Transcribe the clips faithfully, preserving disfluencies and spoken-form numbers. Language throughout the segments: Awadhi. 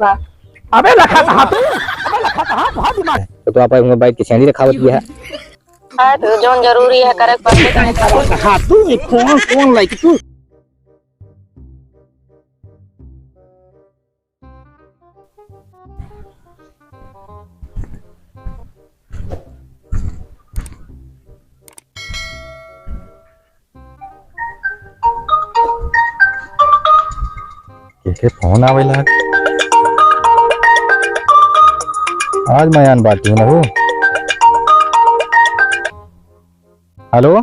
अबे लखा कहाँ तू? अबे लखा कहाँ? बहुत दिमाग। तो, तो आप हुआँ बैठ के छेड़ी रखावत गया है। हाँ, तो जौन जरूरी है करे के पड़बे करे। हाँ, तू ये कौन, कौन लाइक तू? केके फोन आवेला? आज मयान बाटी न हो। हेलो,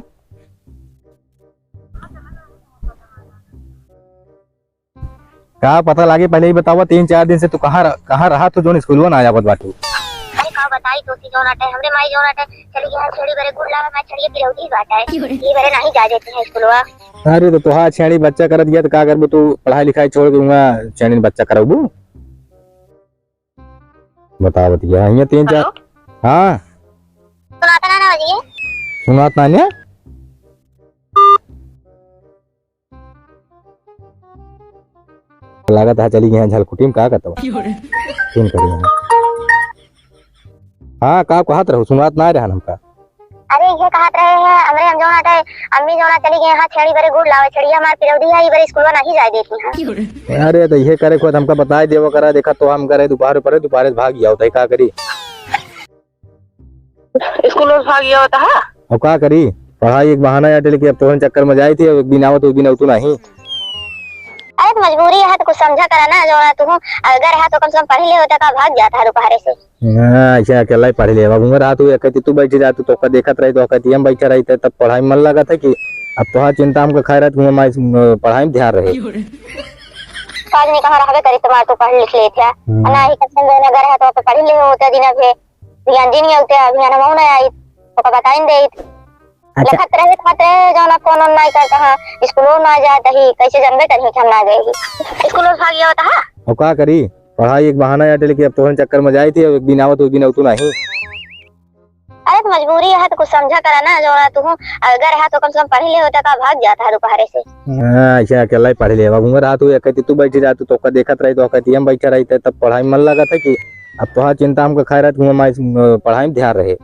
का पता लागे, पहले ही बतावा, तीन चार दिन से तू कहाँ रह-, कहाँ रहा तू, जौन स्कूलवा ना आवत बाटू? अरे का बताई तोसे, जौन आटे हमरे माई जौन आटे चली गई है छेड़ी बरे गुड़ लावे, मैं छेड़िया पिरौती बाटे। ई बरे नाही जा देती है स्कूलवा। अरे तो तोहार छेड़ी बच्चा करत गया तो का करबू तू, पढ़ाई लिखाई छोड़ के हुआँ छेड़ी बच्चा करबू? बतावत गया, हियाँ तीन चार। हेलो? हाँ। सुनाता ना, ना बजिए। सुनात ना ने? लागत है चली गई हैं झलकुटी में, का करत बा? क्यों रे? फोन करी हैं। हाँ, का कहत रहू? सुनात ना रहन हमका। अरे, इहे कहत रहे हैं, हमरे हम जौन आटे, अम्मी जौन चली गई हैं छेड़ी बरे गुड़ लावे, छेड़िया हमार पिरौदी है, ई बरे स्कूलवा नहीं जाए देती हैं। क्यों रे? अरे, तो इहे करे खुद हमका बताई देवा करा, देखा तो हम करे दोपहर परे, दोपहर से भाग जाओ, तो का करी? स्कूल से भाग आवत हा? अब का करी? पढ़ाई एक बहाना आटे, लेकिन अब तोहन चक्कर में जाई थी, अब एक दिन आवत, एक दिन आवतू नहीं। अरे तो मजबूरी है तो कुछ समझा करा ना, जौन तू अगर है तो कम से कम पढ़ ले होता का भाग जाता है दोपहरे से। हाँ, ऐसे अकेला ही पढ़ ले। अब उम्र रहा तू एक कहती तू बैठी रहा तू तो का देखत रही तो कहती हम बैठे रही थे, तब पढ़ाई में मन लगा था कि अब तोहार चिंता हमको खाए रहा तू हमारी पढ़ाई में ध्यान रहे। काज नहीं कहाँ रहबे करी तुम्हारा तू पढ़ लिख लेते। हम्म। ना ही कम से कम जौन अगर है तो पढ़ ले होते दिन अभी। ध्यान जी नहीं आते, अभी हम ना आई, ओका बताइन देइत। अच्छा। लखत रहे खाते जौन फोन ओन नहीं करता है, स्कूलो ना जात ही, कैसे जानबे करी कि हम ना गए ही? स्कूलो भाग आवत हा? और का करी, पढ़ाई एक बहाना आटे, लेकिन अब तोहन चक्कर में जाई थी, अब एक दिन आवत, एक दिन आवतू नहीं। अरे तो मजबूरी है तो कुछ समझा करा ना, जौन तू अगर है तो कम से कम पढ़ ले होता का भाग जाता है दोपहरे से। हाँ, ऐसे अकेला ही पढ़ ले। अब उम्र रहा तू एक कहती तू बैठी रहा तू तो का देखत रही तो कहती हम बैठे रही थे, तब पढ़ाई में मन लगा था कि अब तोहार चिंता हमको खाए रहा तू हमारी पढ़ाई में ध्यान रहे।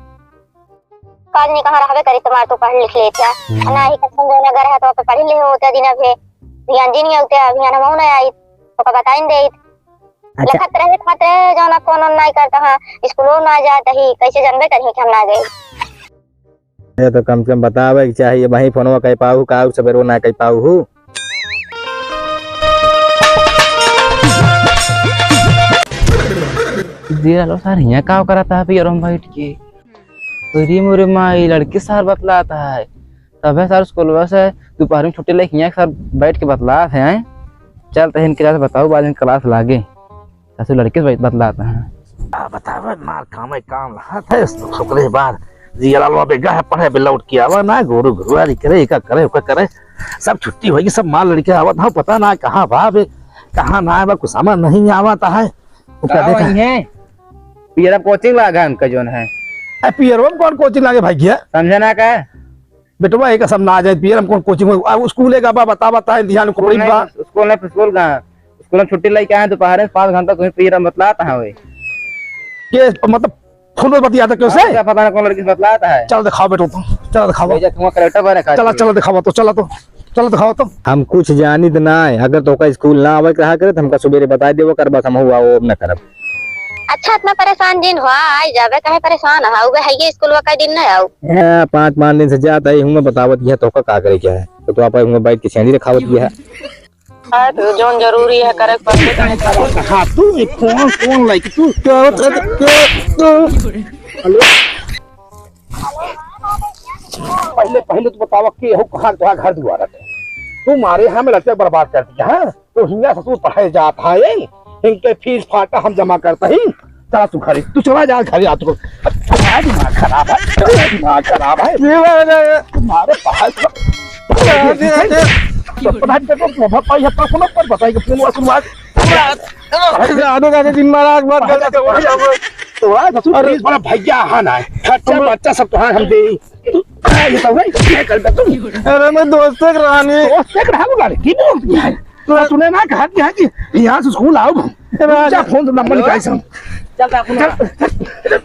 काज नहीं कहाँ रहबे करी तुम्हारा तू पढ़ लिख लेते। हम्म। ना ही कम से कम जौन अगर है तो पे पढ़ ले होते दिन अभी। ध्यान जी नहीं आते, अभी हम ना आई, ओका बताइन देइत। अच्छा। लखत रहे खाते जौन फोन ओन नहीं करता है, स्कूलो ना जात ही, कैसे जानबे करी कि हम ना गए? ये तो कम से कम बतावे के चाहिए, वही फोनवा कह पाऊ का, और सवेरो ना कह पाऊ हूँ। जी हेलो सर, हियाँ का करत है पियरो में बैठ के? अरे मोरे माई, लड़की सार बतलात है। तबे सार स्कूलवा से दोपहर में छुट्टी लेके हियाँ सार बैठ के बतलात है। चल तो इनके साथ बताऊ, बाद में क्लास लागे। ऐसे लड़के से बतलात है। आ बतावे मार कामे काम लहात है, सुकरे बार। जी लालवा बेगा है पढ़े बे लौट के आवा ना, गोरू गुरुआरी करे, एका करे, ओका करे। सब छुट्टी होगी, सब मार लड़के आवत हो, पता ना कहाँ बा बे, कहाँ ना बा, कुछ समझ नहीं आवत है। ओका का देखा। वही है? पियरम कोचिंग लागा हमका जौन है। ए, पियरवा में कौन कोचिंग लागे भाई किया? समझे ना का? बेटवा, एक सब ना जाए, पियरम कौन कोचिंग हो? आ, स्कूल एक बा, बता, बता, ध्यान को स्कूल पड़ी नहीं, बा। स्कूल नहीं, स्कूल कहाँ? स्कूल में छुट्टी लेके आए, दोपहर में पाँच घंटा तुम्हें पियरम बतलाता है वही। के, मतलब, फोन पे बतियाता क्यों से? क्या पता ना कौन लड़की से बतलाता है। चल दिखाओ बेटो तो, चल दिखाओ। भैया, तुम्हारा character बना खा चला, चल दिखावा तो, चला तो। चल दिखाओ तो। हम कुछ जानित ना है, अगर तोका स्कूल ना आवे के रहा करे तो हमका सुबेरे बताई देवा कर, बस हम हुआ वो अब न करब। अच्छा, इतना परेशान जिन हुआ, आई जाबे, काहे परेशान है? उबे है ये स्कूल वा कई दिन न आऊ। ए, पाँच, पाँच दिन से जात है, हुआ बतावत यह तोका का करे क्या है? तो, तो आप हुआ बैठ के छेड़ी रखावत यह है। हाँ, तो जौन जरूरी है करे के पड़बे करे। हाँ, तू ये कौन, कौन लाइक तू? क्या होता है? क्या, क्या? हेलो? पहले, पहले तू बतावा कि हो कहाँ तोहार घर दुआर है? तू मारे हमें लड़के बर्बाद कर दिया, हाँ? तो हिंगा ससुर पढ़े जात है, इनके फीस फाटा हम जमा करते ही। चला तू घरे, तू चला जा घरे, आ तू। तुम्हारा दिमाग खराब है, तुम्हारा दिमाग खराब है। ये वाला है। तुम्हारे पढ़ाई का तो पढ़ाई का तो बहुत भाई है, पर सुनो, पर बताइए, फोन वा सुनवा। अरे, आधे, आधे दिन में आग बात करते हो। तो आज ससुर अरे। पुलिस वाला भैया आहा ना है। खर्चा हम बर्चा सब तोहार हम दे। तू, आ, ये सब है, ये कर दे तू। अरे, मैं दोस्त के रानी। दोस्त के रानी, की दोस्त है? तो तूने ना कहा कि हाँ कि यहाँ से स्कूल आओ, जा फोन नंबर निकाल सब। चल, चल, चल।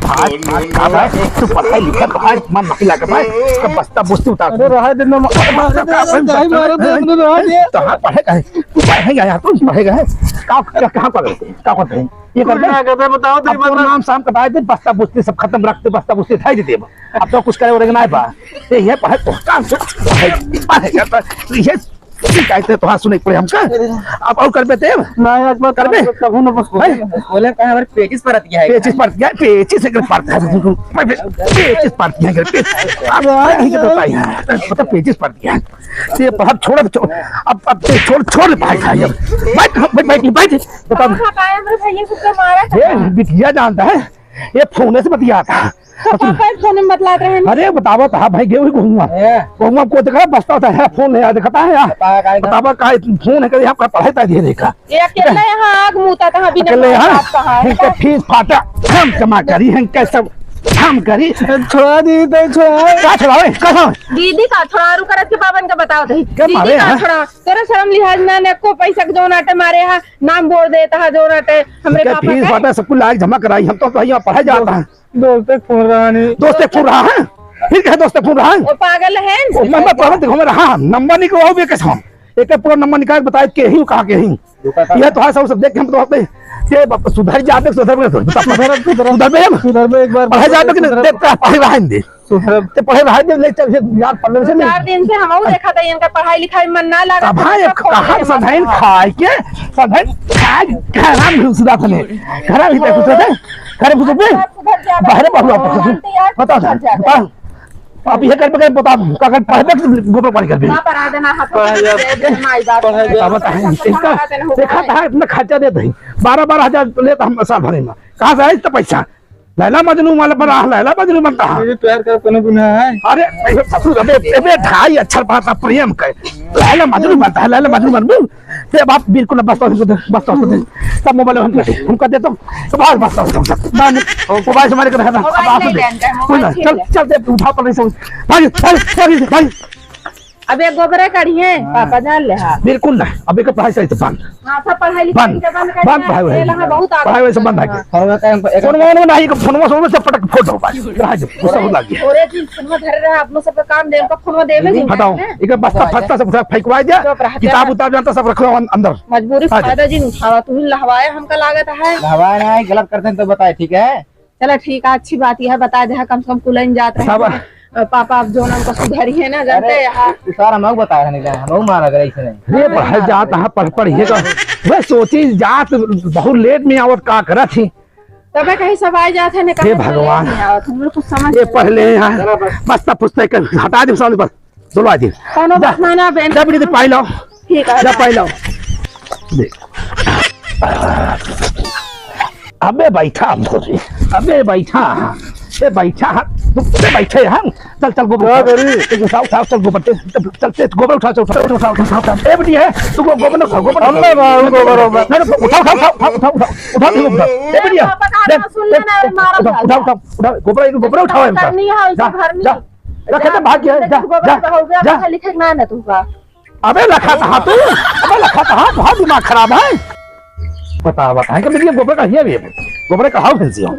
भाई, भाई, भाई, तू पढ़ाई लिखा, भाई, मन नहीं लगा, भाई, तो बस्ता बुस्ती उतार। अरे, रहा दे ना, मारा दे, काहे मारा दे, अपने रहा दे। तो हाँ, पढ़ेगा है, तू पढ़ेगा यार, तू पढ़ेगा है। का, का, कहाँ पढ़ रहे थे? का करते हैं? ये कर दे। क्या करते हैं, बताओ तो, ये अपना मतलब नाम साम कटाए दे, बस्ता बुस्ती सब खत्म रख दे, बस्ता बुस्ती उठाई दे दे। अब तो कुछ करे और ना है बा। ये, ये पढ़े, काम से पढ़े, पढ़े, ये शिकायत है, तोहार सुने के पड़े हमका। अब और करबे ते? ना, आज बात करबे? कभू ना बस। भाई? बोले कहाँ हमारे पेचिस परत गया है। पेचिस परत गया, पेचिस एक परत है। पेचिस परत गया, पेचिस। अब नहीं तो भाई, पता पेचिस परत गया। ये अब छोड़, अब छोड़, अब, अब ते छोड़, छोड़ ले भाई, भाई, अब। बैठ, बैठ, बैठ, बैठ। बता। कहाँ पाए हमरे भैया को तो मारा था? ये बिटिया जानता है, ये फोन से बतिया था। तो का, का फोन में बतलात रहे हैं? अरे बतावा था भाई, गेहूं घुमा। ए। घुमा को देखा, बस्ता था, है, फोन है, दिखाता है यार। बतावा काहे था? बतावा का फोन है, कहीं आपका पढ़ाई था, ये देखा। ये अकेले यहाँ आग मुता था, बिना अकेले माँ यहाँ? बाप का है। इनके फीस फाटा हम जमा करी, इनके सब हम करी। छोड़ा दी तो छोड़ा। का छोड़ावे? का छोड़ावे? दीदी का छोड़ा, रुका रख के बाबन का बताओ दही। क्या दीदी मारे का हैं? छोड़ा, तोरा शर्म लिहाज ना, ने को पैसा के जोन आटे मारे हा, नाम बोल देता हा जोन आटे, हमरे इनके पापा फीस का। फाटा सब कुल लायक जमा कराई, हम तो, तो यहाँ पढ़ाई जाता है। दोस्ते फोन रहा नहीं। दोस्ते फोन रहा है? फिर कहे दोस्ते फोन रहा है? वो पागल है। वो मैं, मैं पागल दिखाऊं, मैं रहा, नंबर नहीं को, वो भी कैसे हम? एक एक पूरा नंबर निकाल के बताए के ही, कहाँ के ही। रुका था। ये तो है, सब, सब देख के हम तो होते हैं। ये बाप, सुधर जाते, सुधर में, सुधर, सुधर, सुधर में हम। सुधर में एक बार पढ़े जाते कि नहीं? सुधर। देख, पढ़े रहन दे। सुधर। ते पढ़े रहन दे, ले चल, ये यार, पढ़ने से दो नहीं। चार दिन से हम वो देखा था, इनका पढ़ाई लिखाई मन ना लगा अब हाँ, था, ये सब कहाँ फोन में सधैन मस्त खाए के, सधैन खाए, घर में घुस रहा था ने। घर में घुस रहा था, घर में घुस रहा था। सुधर जा, बाहर बाबू, बाबू, बाबू, जानते यार, बताओ, सुधर जा। बताओ। अब ये कर पे बता दूं, अगर पढ़बे तो गोबर पानी कर दे। ना पढ़ा देना, हाथ पढ़ा में जा। दे दे, माई बाप। पढ़ा जा। अब बताएं, इनका देखा था, इतना खर्चा देत है, बारह बारह हजार लेत हम साल भरे में। कहाँ से आई तो पैसा? लैला मजनू वाला बना, लैला मजनू बनता है। ये प्यार का कोनो गुनाह है? अरे, अबे, अबे, अबे, ढाई अक्षर पढ़ता प्रेम के। लैला मजनू बनता है, लैला मजनू बनबू। ते बाप बिल्कुल बस, बस, बस, बस, बस। सब मोबाइल हम कर दे, हम कर दे तो, तो बस, बस, बस, बस, बस। ना, नहीं, मोबाइल से मारे कर रहा था, अब मोबाइल आप नहीं दे। लेंगे, कोई ना, मोबाइल चल, छीन चल, दे, उठा पकड़ से। भाग, भाग, भाग, भाग। अब ये गोबरे काढ़ी है, हाँ। पापा जान ले, हाँ। बिल्कुल ना, अब एक पढ़ाई सही से बंद। हाँ, सब पढ़ाई लिखाई बंद, के बंद कर बंद दिया, पढ़ाई वढ़ाई। ये लगा बहुत आगे फोन वोन नहीं, फोन वोन से पटक फोड़ दो भाई, रहा जो, गुस्सा बहुत लग गया। और एक दिन फोन में धरे रहा, अपनों सबका काम दे, उनका फोन में देवे नहीं हटाओ, है। एक बस्ता फस्ता सब उठा फेंकवा दिया, चुप रह, किताब उताब जानता सब रखो अन-, अंदर। मजबूरी से हाँ जी। फायदा जिन उठावा, तू ही लहवाए हमका लागत है। लहवाए ना, गलत करते हैं तो बताए, ठीक है? चला ठीक है, अच्छी बात यह बता दे, कम से कम कुलइन जात रहे सब हैं। अ, पापा अब जो ना उनका सुधरी है ना, जानते अरे, हैं, हाँ। उ सारा मऊ बता रहे हैं, मऊ मारा करे ऐसे नहीं। ये हाँ, पढ़े हाँ। जात है, पढ़, पढ़, ये तो, वह सोची जात बहुत लेट में आवत का करत थी। तबे कहीं सब आ जात है, ना हे कहीं से भगवान। लेट में आवत, हम लोग कुछ समझ ये नहीं पढ़ ले यहाँ, चला बस। बस्ता पुस्तक के हटा दे सामने पर। चलो आ जी। कौनो जा, बहाना बे-, जा बेटी, दे पाई लाओ। ठीक है, जा जा। पाई लाओ। दे। अबे बैठा हम तो जी। अबे बैठा। ए बैठा। तू, तू बैठे हम। चल, चल, गोबर क्या उठा। करी? चल, उठा, उठा, चल, गोबर, चल, चल, चल, चल, गोबर उठा, चल, उठा, उठा, उठा, उठा, उठा। ए बेटी है, तू गो-, गोबर ना उठा, गोबर हम उठा। ना मारूं गोबर, गोबर। नहीं, नहीं, उठा, उठा, उठा, उठा, उठा, उठा, उठा। ए बेटी है। पापा का देख, नाम सुन देख, लेना है, मारा उठा, जाएगा। उठा, उठा, उठा, गोबर, गोबर उठा, उठा, करनी है, जा, घर में। जा। रखे तो भाग गया, जा, गोबर जा, का हो गया, जा। पढ़ा लिखे ना, ना तू का। अबे लखा कहाँ तू? अबे लखा कहाँ? बहुत दिमाग खराब है। बता, बता, है कि मेरी गोबर का ही है, गोबर का हाउ फैंसी हो।